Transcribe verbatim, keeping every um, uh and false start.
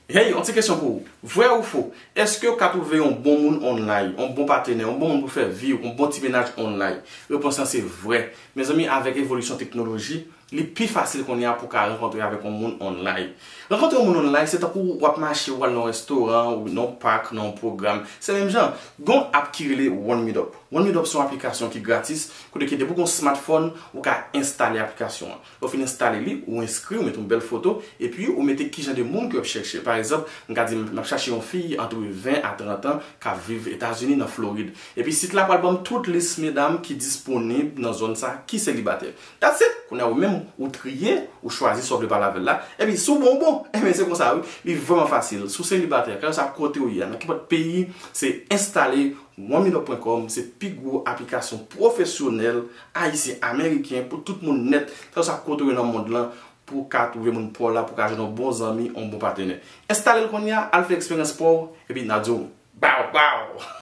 Hey, yon ti kesyon pou ou. Vrè ou fo? Èske ou ka twouve yon bon moun online, yon bon patenè, yon bon moun pou fè vi w, yon bon ti mennaj online? Repons lan se vrè. Mezanmi, avèk evolisyon teknoloji, li pi fasil kounye a pou w ka rankontre avèk yon moun online. Rankontre yon moun online, se tankou w ap mache, w al nan yon restoran, ou nan yon pak, nan yon pwogram. Se menm jan. Gon app ki rele One Meetup. One Meetup se yon aplikasyon ki gratis, kote ke depi w gen yon smartphone, ou ka enstale aplikasyon an. Lè w fin enstale li, ou enskri, ou mete yon bèl foto, epi ou mete ki jan de moun ke w ap chèche. Pa egzanp, m ka di m ap chache yon fi antre ven a trant an k ap viv Etazini nan Florid. Epi sit la pral ban m tout lis medam ki disponib nan zòn sa ki selibatè. That's it! Kounye a ou menm, ou triye, ou chwazi sa w vle pale avè l la. Epi si w bon, w bon. Enben se konsa wi. Li vrèman fasil. Si w selibatè, kèlkeswa kote w ye a, nan kenpòt peyi, se enstale One Meetup pwen kòm, se pi gwo aplikasyon pwofesyonèl ayisyen, ameriken, pou tout moun nèt, kèlkeswa kote w ye nan mond lan, pou w ka twouve moun pa w la, pou w ka jwenn yon bon zanmi, yon bon patenè. Enstale l kounye a, al fè eksperyans pa w, epi n a di w, baw, baw!